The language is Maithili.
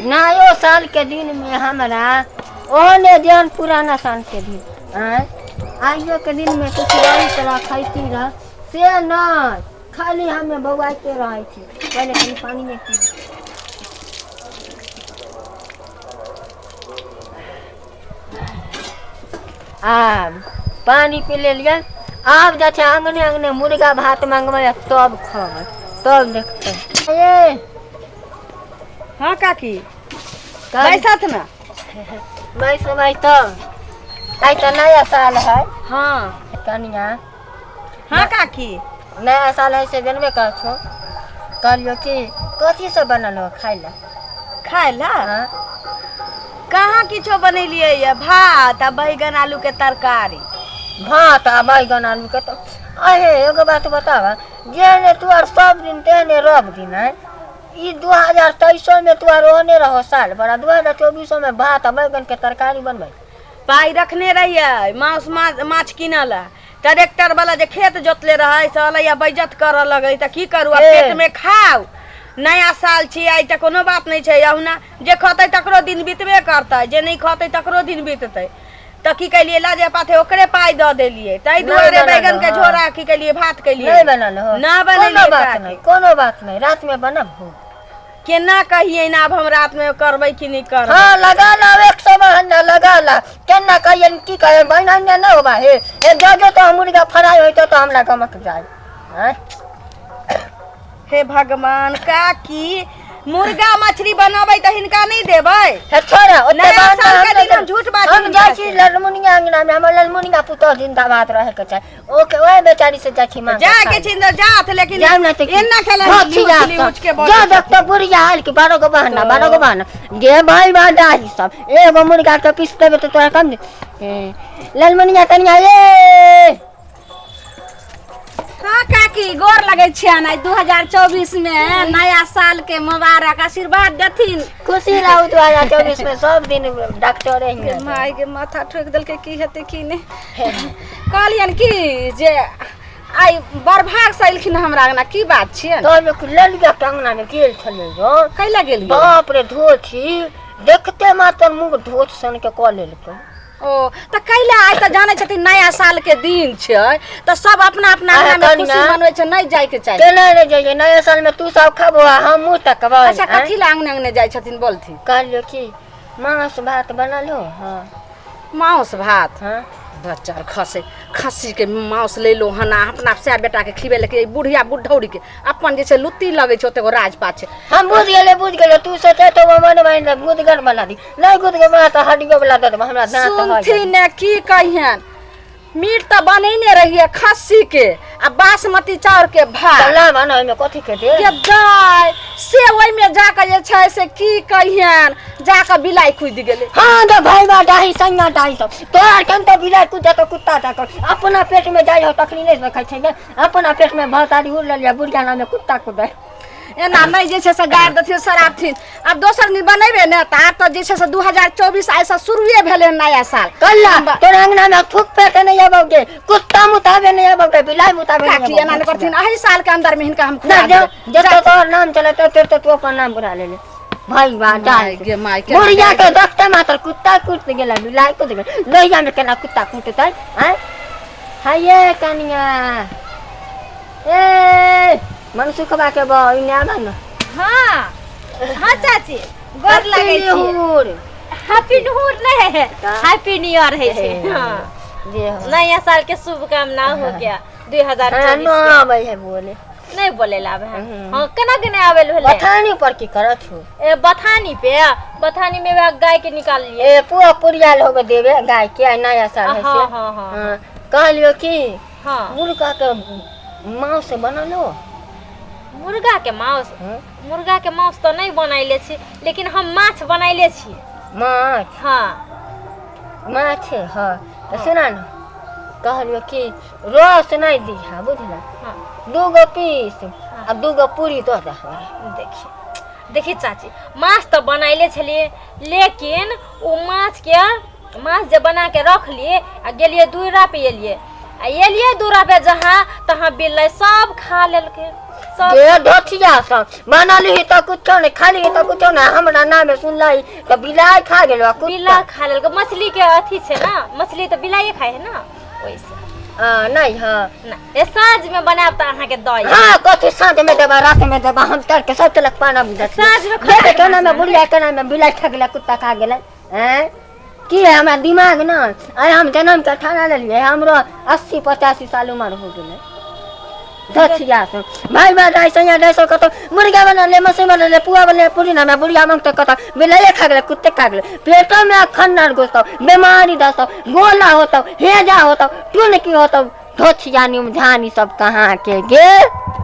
नयो साल के दिन में हमरा ओहने जेहन पुराना साल के दिन आँय आइयो के दिन में कुछ रही तरह खैती रह से नहीं, खाली हमें बौआइते रहै छी। पहिले कनि पानि नहि पी। आब पानि पी लेलियै, आब जाइ छै अङ्गने अङ्गने मुर्गा भात मङ्गबै आ तब खबै, तब देखबै। ए हाँ काकी, बैसत ना। बैसबै तऽ आइ तऽ नया साल है। हाँ कनिया। हाँ काकी, नया साल है से जनबे कर छो। कहलियो कि कथी सब बनल हो खाइ ला? खाइ ला? हाँ। कहाँ किछो बनेलियै ये, भात आ बैगन आलू के तरकारी। भात आ बैगन आलू के? तो अहे एगो बात बतावा, जेहने तू आर सब दिन तेहने रब दिन है। ई 2023 में तू आर ओहने रहो साल भर, 2024 में भात आ बैगन के तरकारी बनबै। पाइ रखने रहियै मांस माछ कीनऽ लए, ट्रैक्टर वाला जे खेत जोतले रहै से अलै आ बेइज्जत करऽ लगै, तऽ की करू आब? ए। पेट में खाउ, नया साल छी आइ तऽ कोनो बात नहि छै। अहुना जे खतै तकरो दिन बीतबे करतै, जे नहि खतै तकरो दिन बीततै। तऽ की केलियै, लाजे पाथे ओकरे पाइ दऽ देलियै, ताहि नहि दुआरे बनल बैगन के हँ। झोरा की केलियै, भात केलियै। नहीं बनल हो? ना कोनो बनेलियै बात काकी। नहीं, कोनो बात नहीं, रात में बनब हो। केना कहियै ने आब हम रात में करबै कि नहि करबै? हाँ लगा ला, 100 बहाना लगा ला। केना कहियन की कहियन, बहिना ने होबा हे हे जो तो हम मुर्गा फ्राई होइतो तो हमरा गमक जाय। आँय? हे भगवान, काकी मुर्गा मछली बनबै तऽ हिनका नहि देबै? हे छोड़ा ओते नया बहाना। साल के हम दिन हम झूठ बाजू हम हिनका जाइ छी से। ललमुनिया अंगना में, हमर ललमुनिया पुतोह जिंदाबाद रहे के चाही। ओके ओए बेचारी से जाइ छी मांग। जा के छिन तऽ जात, लेकिन जाम ना तऽ एना खेला हाँ, छी जात लिउच के तऽ। बजै जा देख तऽ बुढ़िया आयल कि 12 गो बहाना, 12 गो बहाना गे भाई बा सब। एगो मुर्गा के पीस देबे तऽ तोरा कम दे। ए, ललमुनिया कनिया ये। हाँ काकी, गोर लगै छियनि। आइ 2024 में नया साल के मुबारक, आशीर्वाद देथिन। खुशी रहू, 2024 में सब दिन डॉक्टरे ही गे माय गे, माथा ठोकि देलकै। की हेतै की नहि। कहलियनि कि जे आइ बड़ भाग से एलखिन हमरा अंगना, की बात छियनि? तो ललिया के अंगना में गेल छलियै गो। कैला गेलियै? बाप रे, धोती देखते मात्र मुँह धोत सन के कऽ लेलकै। ओ तऽ कैला? आइ तऽ जानै छथिन नया साल के दिन छै, तऽ सब अपना अपना अरे अंगना में खुशी कनिया। मनबै छै, नहि जायके चाही। केना नहि जइयै? नया साल में तू सब खबो आ हम मुँह तकबै? अच्छा। आँय? कथी लए अंगने अंगने जाइ छथिन, बोलथिन। कहलियो कि मांस भात बनल हो? हाँ। मांस भात? हाँ। बच्चा खसे खस्सी के मांस ले लो हन आ अपना सै बेटा के खिबे लके। बुढ़िया बुढ़ौरी के अपन जे छै लुत्ती लगै छै, ओतेक राजपाट छै। हम बुझ गेलै, बुझ गेलै। तू सोचे तो मन मन गुदगर बना दी, नहीं गुदगर बना तो हड्डियो वाला दे देबो, हमरा दांत हो। सुनथिन ने, की कहियन, मीट तऽ बनेने रहिए खस्सी के आ बासमती चाउर के भात। चला बना, ओहिमे कथी के दे? के दाय से ओहिमे जाकऽ जे छै से की कहियन, जाकऽ बिलाइ कुदि गेलै। हाँ तो भाई बा डाही सैया डाही सब तोरा केन तो बिलाइ कुद तो कुत्ता ता कर अपना पेट में जाइ हो तखनी नहीं देखै छै गे। अपना पेट में भात आदि उड़ लेलिया, बुढ़िया नाम में कुत्ता कुदै। एना नहि जे छै से गारि देथिन सरापथिन। आब दोसर दिन बनेबै ने तऽ। आब तऽ जे छै से 2024 आइसँ शुरुए भेलै हन नया साल। कल्ला तोरा अंगना में थूक फेंके नहीं आबौगे, कुत्ता मुताबे नहीं आबौगे, बिलाई मुताबे नहीं काकी आबौगे। एना नहि करथिन, एहि साल के अंदर में हिनका हम ना खुआ जो देबै। जतो तोहर नाम चले तो तो तू अपन नाम बुरा ले ले। भाई बा माय डाल गे माय, केना बुढ़िया गारि के देखते मात्र कुत्ता कुट गेला, बिलाई कुद गेल। लोहिया में केना कुत्ता कुटतै? आँय हाये कनिया, ए मनसुखबा के बा इने आबा न। हाँ हाँ चाची, गोर लगै छी। हुर। हैप्पी न्यू नहीं है, हैप्पी न्यू ईयर है छै। हाँ। जे हो। नया साल के शुभकामना हो गया 2024 हाँ, न के। आबै है बोले। नहीं बोले ला आबे है? हम्म। हाँ, केना के नहीं आबे भेलै? बथानी पर की करत हो? ए बथानी पे, बथानी में वह गाय के निकाल लिए। ए पुआ पुरियाल होगे देवे गाय के, आइ नया साल है से। हाँ हाँ हाँ। हाँ, कहलियो कि हाँ। मुर्गा के मांस बनलो? मुर्गा के मांस? हाँ। मुर्गा के मांस तो नहीं बनैले छी, लेकिन हम माछ बनैले छी। माछ? हाँ। माछ? हाँ तऽ सुना न, कहलियो कि रस नहीं दिहा, बुझला? हाँ। दूगो पीस आ दूगो पूरी दऽ दे हमरा। देखिए देखिए चाची, माछ तऽ बनैले छलियै, लेकिन ओ माछके माछ जे बना के रखलियै आ गेलियै दूरा पे, एलियै आ एलियै दूरा पे जहाँ तहाँ बिलाइ सब खा लेलकै। सब गे ढोठिया सब बनली तऽ कुछो नहि, खाली तऽ कुछो नहि। हमरा नामे सुनलही तऽ बिलाइ खा गेलो कुत्ता। बिला खा लेलकै। मछली के अथी छै ने, मछली तऽ बिलाइए खाइ है ना, ओहिसे। हाँ, नहीं हाँ। ना, ए साँझ में बनायब तऽ अहाँके दऽ आयब। हाँ, कथी साँझ में देबा, रात में देबा? हम तर के सब तलक पाना बुझा। साँझ में देखे केना में बुढ़िया, केना में बिलाइ खा गेलै, कुत्ता खा गेलै। हैं की है हमरा दिमाग न? अरे हम जन्म के ठाना लेलियै, हमरो 80-85 साल उमर हो गेलै। दथिया से भाई भाई दाई सैया दाई सब कतौ मुर्गा बना ले, मछली बना ले, पुआ बना ले, पूरी ना मैं बुढ़िया मांगते कतौ बिलाइए खा गेलै, कुत्ते खा गेलै। पेटो में खन्नर घुसतौ, बीमारी दसतौ, गोला होतौ, हेजा होतौ, टुनकी होतौ। धोथिया निम झानी सब कहाँ के गे।